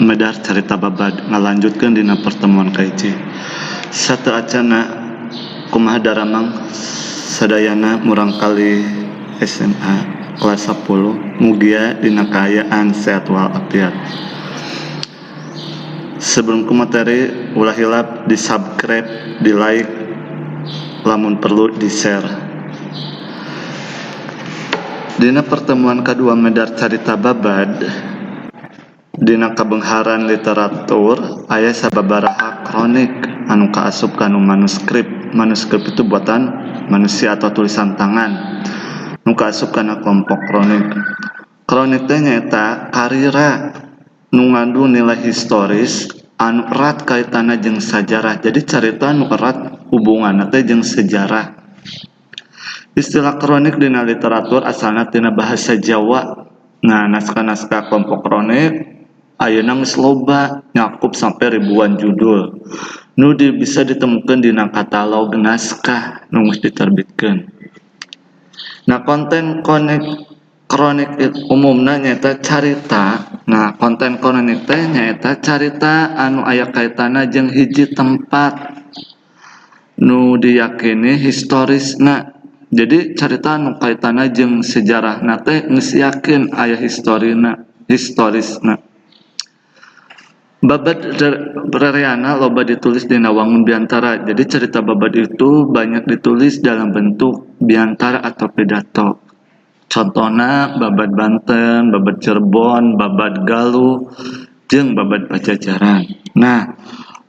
Medar Carita Babad ngalanjutkeun dina pertemuan kahiji. Sateuacanna kumaha daramang sadayana murangkalih SMA kelas 10, mugia dina kaayaan sehat walafiat. Sebelum ke materi, ulah hilap di subscribe, di like, lamun perlu di share. Dina pertemuan kedua Medar Carita Babad, dina kabengharan literatur aya sababaraha kronik anu kaasup kanu manuskrip. Manuskrip itu buatan manusia atau tulisan tangan nu kaasup kana kelompok kronik. Kronik teh nyaeta karira nu ngandung nilai historis anu erat kaitanna jeung sajarah. Jadi carita nu erat hubunganna teh jeung sejarah. Istilah kronik dina literatur asalna tina bahasa Jawa. Nah, naskah-naskah kelompok kronik ayeuna geus loba, nyakup sampai ribuan judul nu bisa ditemukan dina katalog naskah nu geus diterbitkeun. Nah, konten kronik kronik umumna nyaeta carita. Nah, konten kronik teh nyaeta carita anu aya kaitanna jeung hiji tempat nu diyakini historisna. Jadi carita anu kaitanna jeung sejarahna teh geus yakin aya historina, historisna. Babad Rereana loba ditulis dina wangun biantara. Jadi cerita babad itu banyak ditulis dalam bentuk biantara atau pidato. Contohna babad Banten, babad Cirebon, babad Galuh, jeung babad Pajajaran. Nah,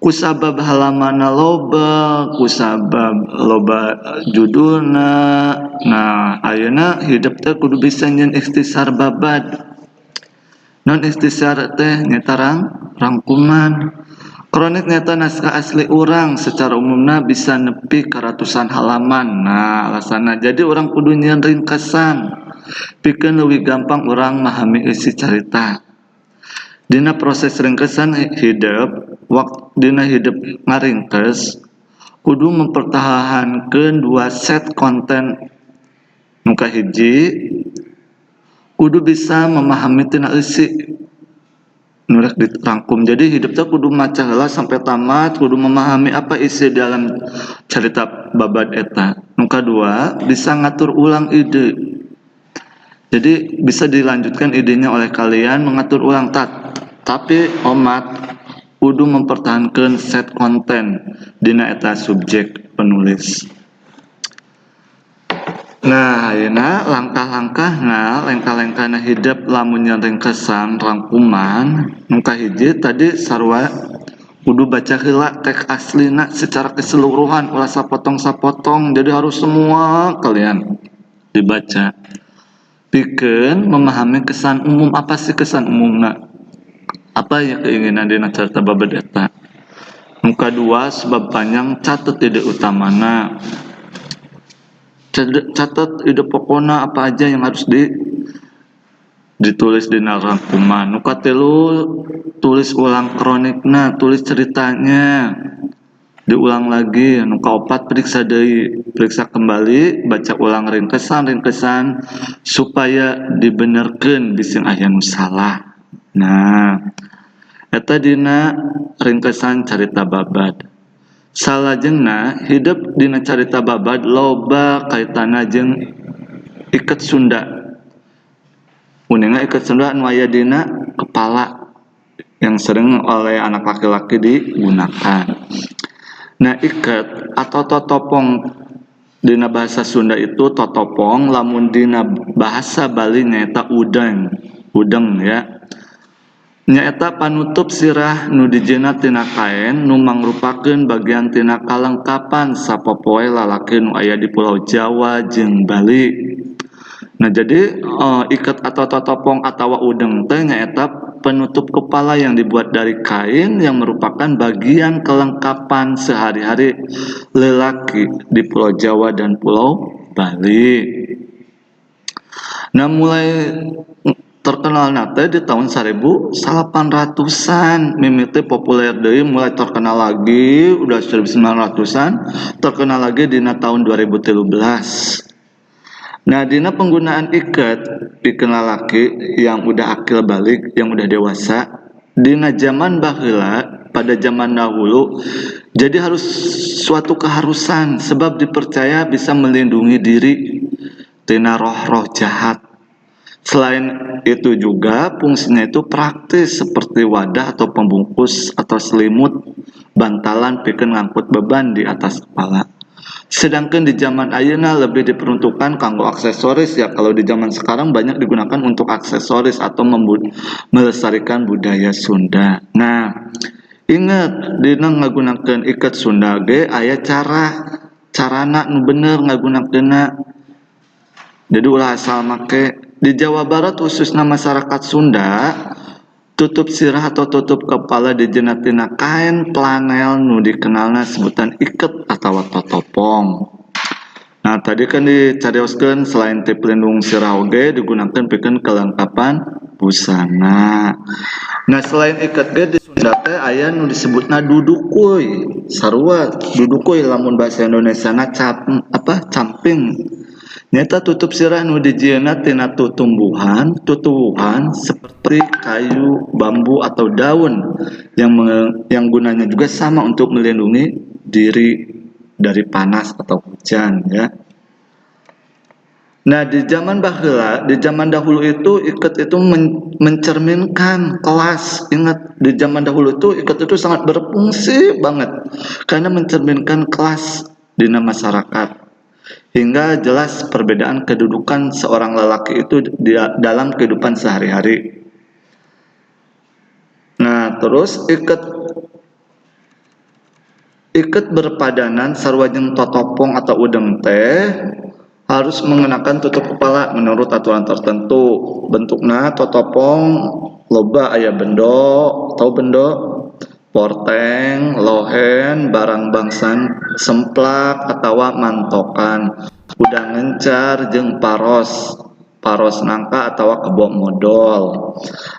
kusabab halamanna loba, kusabab loba judulna. Nah, ayeuna hidup teh kudu bisa nyieun ikhtisar babad. Non ikhtisar teh nyaeta rangkuman. Kronik nyaeta naskah asli urang, secara umumna bisa nepi ka ratusan halaman. Nah, alasanna jadi urang kudu nyieun ringkesan pikeun leuwih gampang urang memahami isi carita. Dina proses ringkesan hidep waktu dina hidep ngaringkes kudu mempertahankan dua set konten. Nu kahiji, kudu bisa memahami tina eusi nu rek dirangkum. Jadi hidup teh kudu maca heula sampai tamat, kudu memahami apa isi dalam cerita babad eta. Nu kadua, bisa ngatur ulang ide. Jadi bisa dilanjutkan idenya oleh kalian, mengatur ulang tat, tapi omat kudu mempertahankan set konten dina eta subjek penulis. Nah, ayeuna langkah-langkahna, langkah-langkahna hidup lamun ringkesan rangkuman. Nu kahiji tadi sarua, kudu baca heula teks aslina secara keseluruhan, ulah sapotong-sapotong. Jadi harus semua kalian dibaca pikeun memahami kesan umum. Apa sih kesan umumna, apa ya keinginan dina carita babad eta. Nu kadua, sebab panjang, catet ide utamana, catat ide pokona apa aja yang harus ditulis di rangkuman. Nu katilu, tulis ulang kronikna, tulis ceritanya diulang lagi. Nu kaopat, periksa deui, periksa kembali, baca ulang ringkesan-ringkesan supaya dibenerkeun bisi aya nu salah. Nah, eta dina ringkesan carita babad. Salajengna hidup dina carita babad loba kaitanna jeung iket Sunda. Uninga iket Sunda anu aya dina kepala yang sering oleh anak laki-laki digunakan. Nah, iket atau totopong dina bahasa Sunda itu totopong, lamun dina bahasa Bali nyaeta udeng, udeng ya. Nyaeta panutup sirah nu dijieunna tina kaen nu mangrupakeun bagian tina kalengkapan sapopoe lalaki nu aya di Pulau Jawa jeung Bali. Nah, jadi iket atau totopong atau udeng teh nyaeta penutup kepala yang dibuat dari kain yang merupakan bagian kelengkapan sehari-hari lelaki di Pulau Jawa dan Pulau Bali. Nah, mulai terkenal nate di tahun 1800-an, mimiti populer deui, mulai terkenal lagi udah 1900-an, terkenal lagi dina tahun 2013. Nah, dina penggunaan iket pikeun lalaki yang udah akil balig, yang udah dewasa. Dina zaman baheula, pada zaman dahulu, jadi harus suatu keharusan sebab dipercaya bisa melindungi diri tina roh-roh jahat. Selain itu juga fungsinya itu praktis seperti wadah atau pembungkus atau selimut, bantalan pikeun ngangkut beban di atas kepala. Sedangkan di zaman ayeuna lebih diperuntukkan kanggo aksesoris ya. Kalau di zaman sekarang banyak digunakan untuk aksesoris atau melestarikan budaya Sunda. Nah, ingat, dina ngagunakeun iket Sunda ge aya carana nu bener ngagunakeunna. Jadi ulah asal make. Di Jawa Barat khususnya masyarakat Sunda, tutup sirah atau tutup kepala dijieunna tina kain flanel nu dikenalna sebutan iket atau totopong. Nah, tadi kan dicarioskeun selain ti pelindung sirah oge digunakan pikeun kelengkapan busana. Nah, selain iket ge di Sunda teh aya nu disebutna dudukuy. Sarua dudukuy lamun bahasa Indonesiana cap, apa, camping. Nyata tutup sirah nu dijieunna tina tutumbuhan, tutuwuhan seperti kayu, bambu atau daun yang gunanya juga sama untuk melindungi diri dari panas atau hujan ya. Nah, di zaman baheula, di zaman dahulu itu iket itu mencerminkan kelas. Ingat, di zaman dahulu itu iket itu sangat berfungsi banget karena mencerminkan kelas di masyarakat. Hingga jelas perbedaan kedudukan seorang lelaki itu di dalam kehidupan sehari-hari. Nah, terus iket iket berpadanan sarua jeung totopong atau udeng teh harus mengenakan tutup kepala menurut aturan tertentu. Bentukna totopong loba, aya bendo atau bendo, porteng, lohen, barangbangsan semplak atau mantokan, udang ngencar jeung paros, paros nangka atau kebo modol.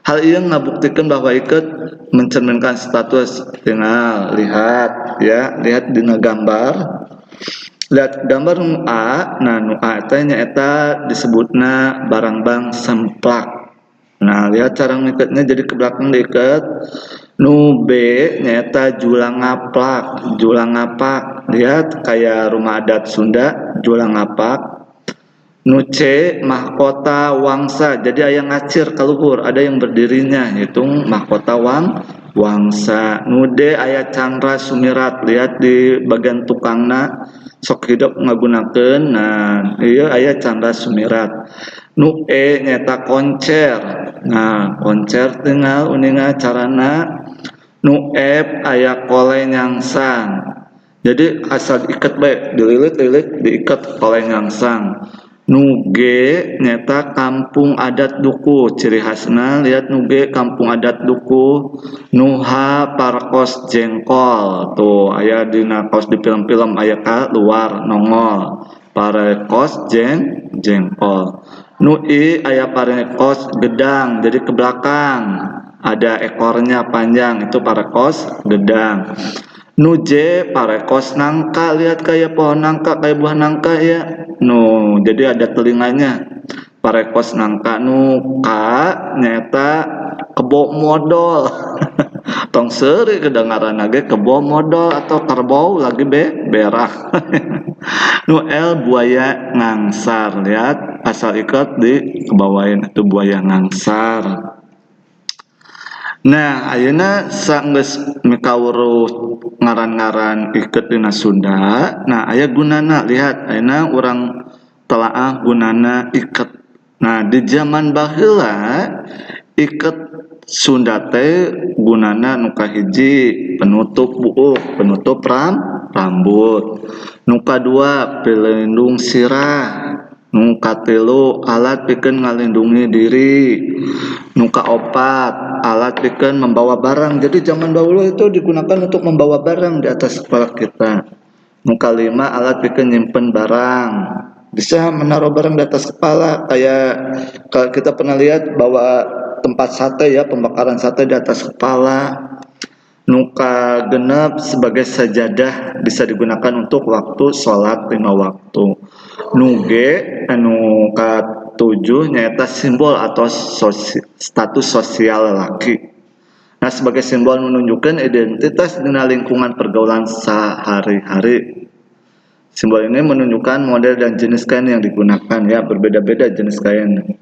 Hal ini ngabuktikan bahwa iket mencerminkan status. Tinggal lihat ya, lihat dina gambar. Lihat gambar nu A, nah nu A eta nyaeta disebutna barangbang semplak. Nah, lihat cara ngiketnya, jadi ke belakang diikat. Nu B nyaeta julang ngaplak, julang ngapak. Lihat kayak rumah adat Sunda, julang ngapak. Nu C mahkota wangsa, jadi aya ngacir ka luhur, ada yang berdirinya, hitung mahkota wangsa. Nu D aya candra sumirat, lihat di bagian tukangna sok hidup ngagunakeun. Nah, iya aya candra sumirat. Nu E nyaeta koncer. Nah, koncer tinggal uninga carana. Nu F aya kole nyangsang. Jadi asal iket bae, dililit-lilit diikat kole nyangsang. Nu G nyaeta kampung adat duku, ciri khasna lihat nu G kampung adat duku. Nu H parekos jengkol, tuh aya dina kaos di film-film aya ka luar nongol parekos jengkol. Nu I aya parekos gedang, jadi ke belakang ada ekornya panjang, itu parekos gedang. Nu J parekos nangka, lihat kayak pohon nangka, kayak buah nangka ya. Nu jadi ada telinganya, parekos nangka. Nu K nyaeta kebo modol. Tong seuri kedengaran lagi kebo modol atau kerbau lagi berak. Nu L buaya ngangsar, lihat asal ikat di kebawain itu buaya ngangsar. Nah, ayeuna sanggeus mikawruh ngaran-ngaran iket dina Sunda. Nah, aya gunana, lihat ayeuna urang telaah gunana iket. Nah, di zaman baheula iket Sunda teh gunana nu kahiji penutup buuk, penutup rambut. Nu kadua pelindung sirah. Nu katilu alat pikeun ngalindungi diri. Nu kaopat alat pikeun membawa barang. Jadi zaman dahulu itu digunakan untuk membawa barang di atas kepala kita. Nu kalima alat pikeun nyimpen barang. Bisa menaruh barang di atas kepala, kayak kalau kita pernah lihat bawa tempat sate ya, pembakaran sate di atas kepala. Nu kagenep sebagai sajadah, bisa digunakan untuk waktu sholat 5 waktu. Nu G anu katujuh nyaeta simbol atau status sosial lelaki. Nah, sebagai simbol menunjukkan identitas dina lingkungan pergaulan sehari-hari. Simbol ini menunjukkan model dan jenis kain yang digunakan ya, berbeda-beda jenis kain.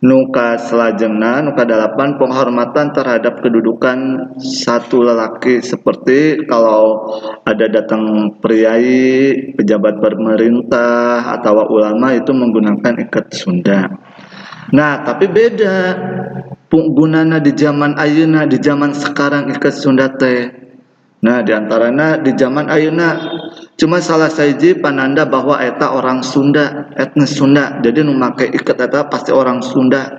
Nu kasalajengna, nu kadalapan, penghormatan terhadap kedudukan satu lelaki, seperti kalau ada datang priai, pejabat pemerintah atau ulama itu menggunakan ikat Sunda. Nah, tapi beda gunana di zaman ayeuna, di zaman sekarang ikat Sunda teh. Nah, diantaranya di zaman ayeuna cuma salah sahiji pananda bahwa eta orang Sunda, etnis Sunda. Jadi nu make iket eta pasti orang Sunda.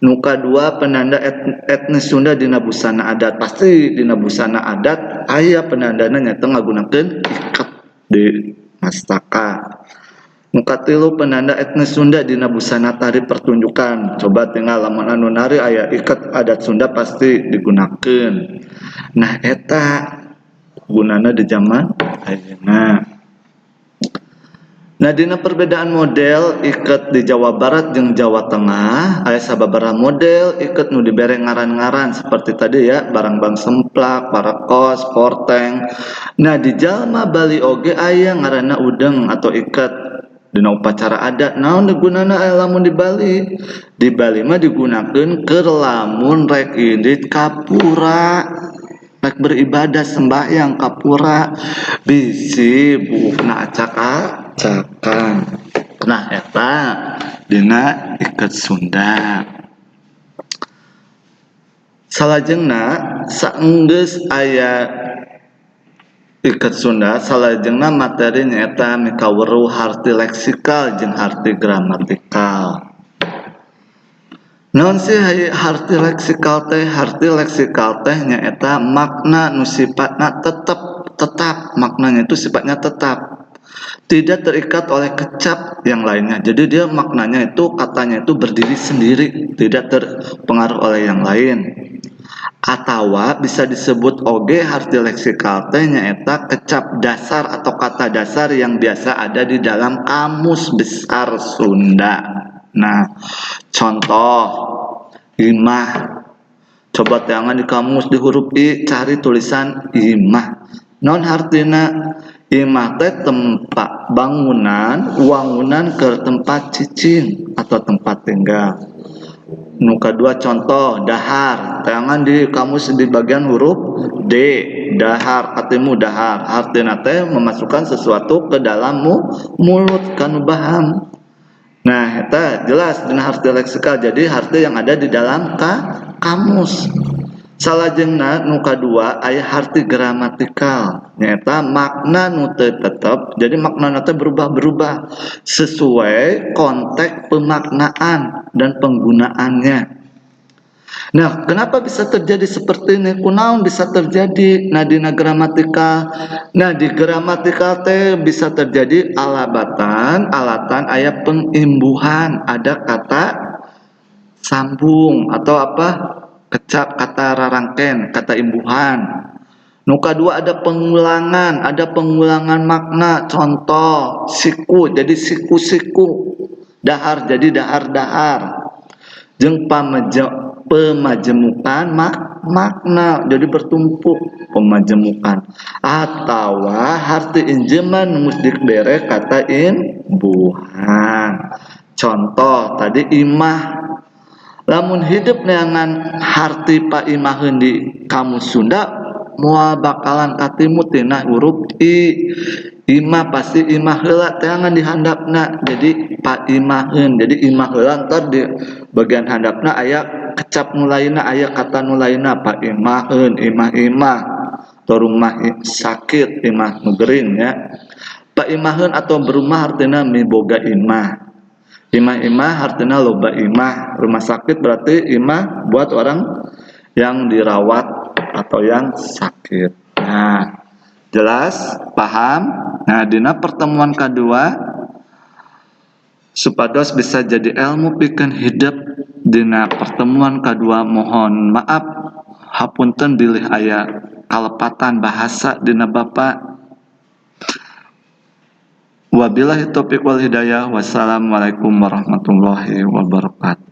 Nu kadua, penanda etnis Sunda dina busana adat. Pasti dina busana adat aya penandana nyata ngagunakeun iket di mastaka. Nu katilu, penanda etnis Sunda dina busana tari pertunjukan. Coba tinggal lamun anu nari aya iket adat Sunda pasti digunakeun. Nah, eta gunana di zaman ayeuna. Nah, dina perbedaan model iket di Jawa Barat jeung Jawa Tengah aya sababaraha model iket nu dibere ngaran-ngaran seperti tadi ya, barangbang semplak, parakos, porteng. Nah, di jalma Bali oge aya ngaranna udeng atau iket dina upacara adat. Naon digunana aya lamun di Bali? Di Bali mah digunakeun keur lamun rek indit ka pura, rek beribadah sembahyang ka pura, bisi buukna acak-acakan. Nah, eta dina iket Sunda. Salajengna, saenggeus aya iket Sunda, salajengna materi nyaeta mikaweruh harti leksikal jeung harti gramatikal. Naon sih harti leksikal teh? Harti leksikal teh nyaeta makna nu sifatna tetep, tetap, maknanya itu sifatnya tetap, tidak terikat oleh kecap yang lainnya. Jadi dia maknanya itu, katanya itu berdiri sendiri, tidak terpengaruh oleh yang lain. Atawa bisa disebut oge harti leksikal teh nyaeta kecap dasar atau kata dasar yang biasa ada di dalam kamus besar Sunda. Nah, contoh imah. Coba teangan di kamus di huruf I, cari tulisan imah. Naon hartina? Imah teh tempat bangunan, wangunan ke tempat cicing atau tempat tinggal. Nu kadua, contoh dahar. Teangan di kamus di bagian huruf D, dahar, katimu dahar. Artina teh memasukkan sesuatu ke dalam mulut kanu baham. Nah, eta jelas dina harti leksikal, jadi harti yang ada di dalam kamus. Salajengna nu kadua aya harti gramatikal, nyaeta makna nu teu tetep, jadi maknana teh berubah-berubah sesuai konteks pemaknaan dan penggunaannya. Nah, kenapa bisa terjadi seperti ini? Kunaon bisa terjadi? Nah, dina gramatikal. Nah, di gramatikal teh bisa terjadi alabatan, alatan aya pengimbuhan, ada kata sambung atau apa? Kecap kata rarangken, kata imbuhan. Nu kadua ada pengulangan makna. Contoh siku jadi siku-siku, dahar jadi dahar-dahar. Jeung pemajemukan makna, jadi bertumpuk pemajemukan atau harti injeman musdik bere kata imbuhan. Contoh tadi imah, lamun hidup neangan harti paimaheun di kamus Sunda moal bakalan katimu tina huruf I. Imah pasti imah heula teangan di handapna, jadi paimaheun, jadi imah heula, ntar di bagian handapna aya kecap nu lainna, aya kata nu lainna, paimaheun, imah-imah atau rumah sakit, imah nu gering ya. Paimaheun atau berumah artinya miboga imah. Imah-imah artinya loba imah. Rumah sakit berarti imah buat orang yang dirawat atau yang sakit. Nah, jelas? Paham? Nah, dina pertemuan kedua supados bisa jadi ilmu pikeun hidup. Dina pertemuan kedua, mohon maaf, hapunten bilih aya kalepatan bahasa dina Bapak. Wabillahi taufiq wal hidayah. Wassalamualaikum warahmatullahi wabarakatuh.